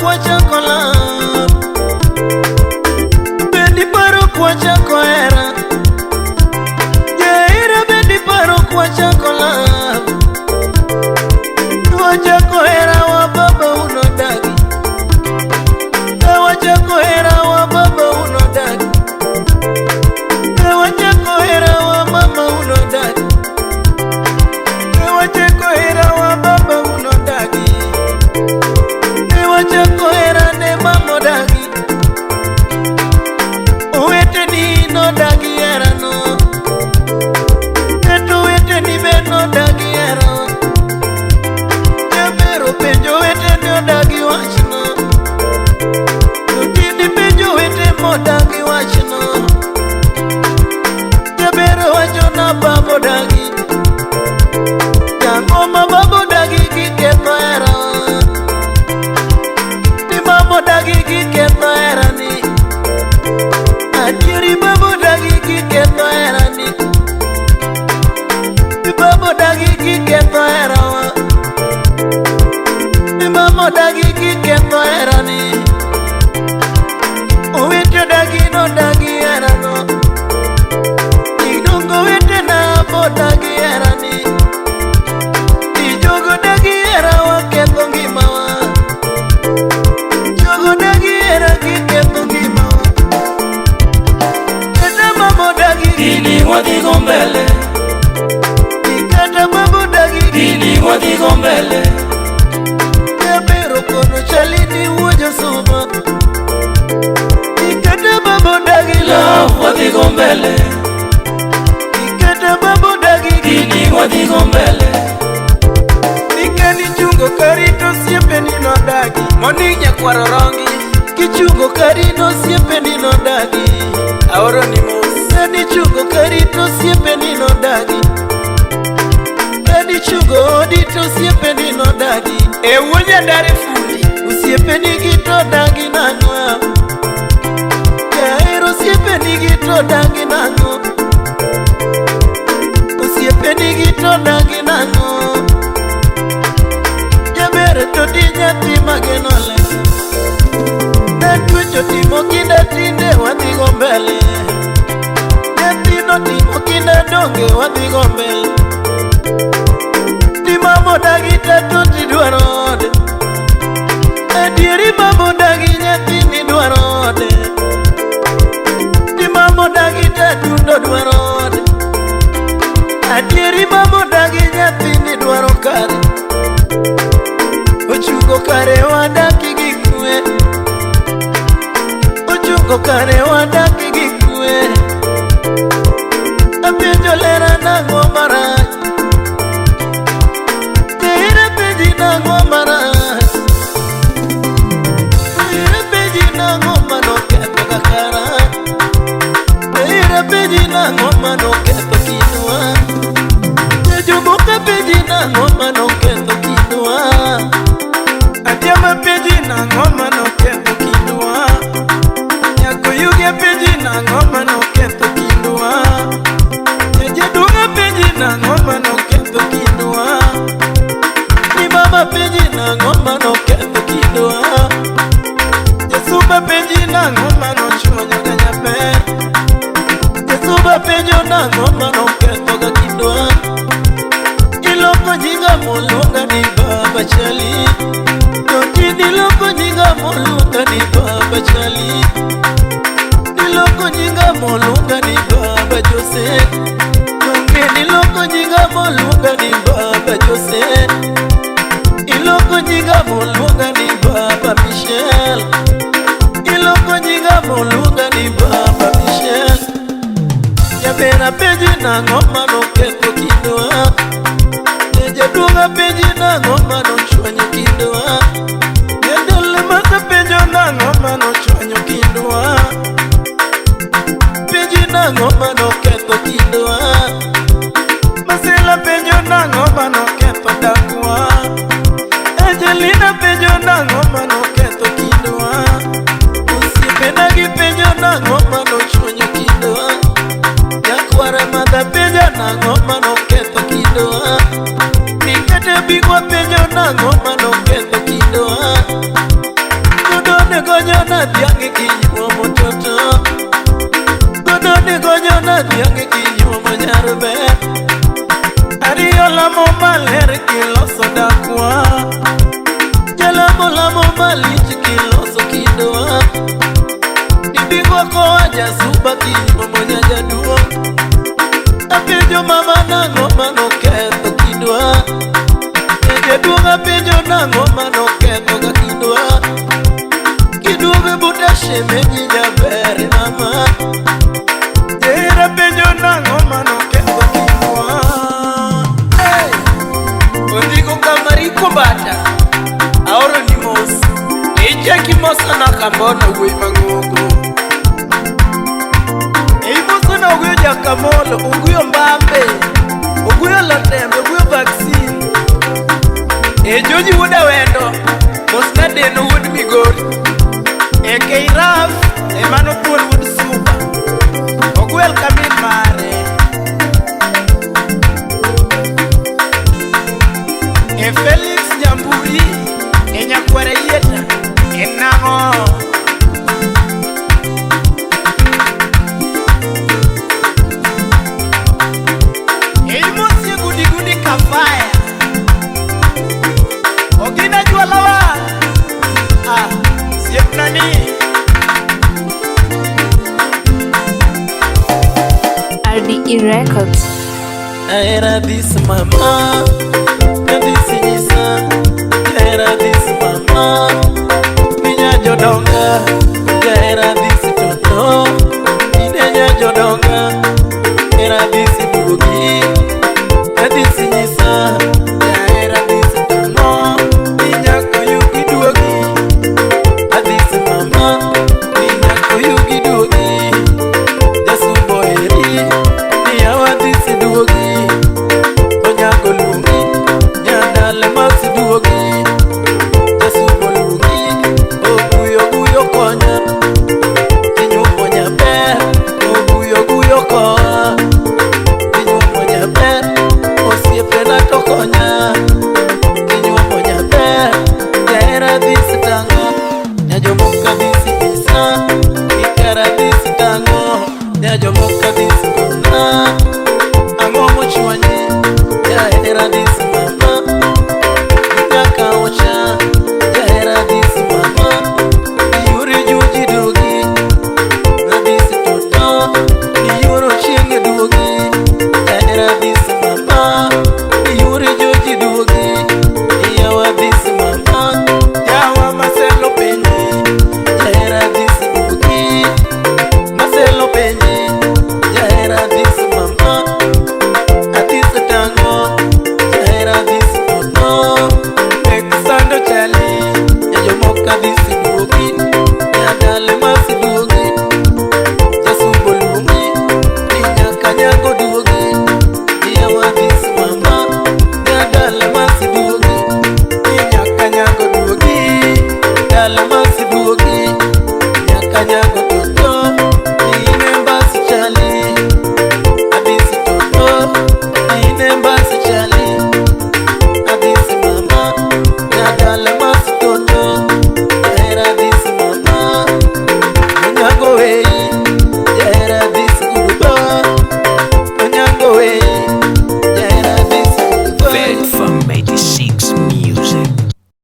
kwachako love. Bendi paro kwachako hera. Jahera bendi paro kwachako love. Wachako hera wa baba unodagi. Wachako hera wa baba unodagi. Wachako hera wa mama unodagi. Wachako hera wa baba unodagi. Wachako hera ne mama odagi. Oweteni nodagi herano. Kata oweteni be nodagi hera. Jaber openjo oweteni odagi wachno. Otindi penjo owete modagi wachno. Jaber owacho na baba odagi. Jang'o ma baba odagi giketho hera. Ni mama odagi giketho herani. Adieri baba odagi giketho herani. Ni baba odagi giketho herawa. Ni mama odagi giketho herani. Owete odagi nodagi herano. Idongo owetena bodagi herani. Ijogo dagi herawa ketho ngimawa. Jogo dagi hera giketho ngimawa. Kata mama odagi Gini wadhigo mbele. Kata baba odagi Gini wadhigo mbele. Jaber okono chali ni wuo josuma. Kata baba odagi Love wadhigo mbele. Kata baba odagi Gini wadhigo mbele. Nikani chungo kari to osiepeni nodagi. Moning nyakwar Orongi. Kichungo kari to osiepeni nodagi. Aoro ni mos. Kani chungo kari to osiepeni nodagi. Kani chungo odi to osiepeni nodagi. E wuo nyandare fundi. Osiepeni gi to dagi nang'o? Jahero osiepeni gi to dagi nang'o? Osiepeni gi to dagi nang'o? Jaber to di nyathi mageno le. Natwecho timo kinda tinde wadhigo mbele. Nyathino timo kinda donge wadhigo mbele. Di mama odagi tato tidwaro ode. Adieri mama odagi nyathini dwaro ode. Di mama odagi tatundo dwaro ode. Adieri mama odagi nyathini dwaro kare. Ochungo kare wadaki gi kwe. Ochungo kare wadaki gi kwe. Apenjo lera nang'o marach. Jahera penji nang'o marach. Jahera penji nang'o manoketho kakara. Jahera penji nang'o manoketho kindwa. Jajuboka penji nang'o manoketho kindwa. Adhiambo penji nang'o manoketho kindwa. Nyakoyugi penji nang'o manoketho kindwa. Jaduong' penji nang'o manoketho kindwa. Ni mama penji nang'o manoketho kindwa. Jasuba penji nang'o manochuonyo ga nyaber. Jasuba penjo nang'o manoketho ga kindwa. Iloko nyinga moluonga ni baba chali. Totindi iloko nyinga moluonga ni baba chali. Iloko nyinga moluonga ni baba Jose. Donge niloko nyinga moluonga ni baba Jose. Iloko nyinga moluonga ni baba Michel. Iloko nyinga moluonga ni baba Michel. Jaber apenji nang'o manoketho kindwa. Jaduong' apenji nang'o manochwanyo kindwa. Jadolo masapenjo nang'o manochwanyo kindwa. Penji nang'o manoketho kindwa. Masela penjo nang'o manoketho dakwa. Angelina penjo nang'o manoketho kindwa. Osiepena gi penjo nang'o manochwanyo kindwa. Nyakwara madha penjo nang'o manoketho kindwa. Nikete bigwa penjo nang'o manoketho kindwa. lamo maler kiloso dakwa. Jalamo lamo malich kiloso kindwa. Nibingwa koa jasuba kinyuomo nyajaduong'. Apenjo mama nang'o manoketho kindwa. Jaduong' apenjo nang'o manoketho ga kindwa. Kiduogo buta shemeji jaber mama. Jahera penjo nang'o manoketho kindwa. Hey! Ondiko kamariko bata. Aoro ni mos. Ichaki mosana kambona wuoyi mang'ongo. Eimosona Oguyo Jakamolo, Oguyo Mbambe, Oguyo Lotembe, Oguyo Vaccine. E Joji wuod Awendo, mosna Deno wuod Migori. E Keiraf, e mano thuon wuod Suba. Ogwel kamin mare. E Felix Nyamburi, e nyakwara Yieta, e nang'o. Imosie gudi gudi kafaya. Ogina jwalawa. Ah, siepna ni. RDE Records. Era this mama, this nyisa. Era this mama, minya jodonga. Era this toto, minya jodonga. Era this duogi, this nyisa. Era this tono, minya koyugi duogi. This mama, minya koyugi duogi. Jasubo eri, niyawa this duogi. Onyango luongi, nyadala Max duogi. Jasubo luongi, oguyo guyo konya. Inyuomo nyaber, oguyo guyo koa. Inyuomo nyaber, osiepena to konya.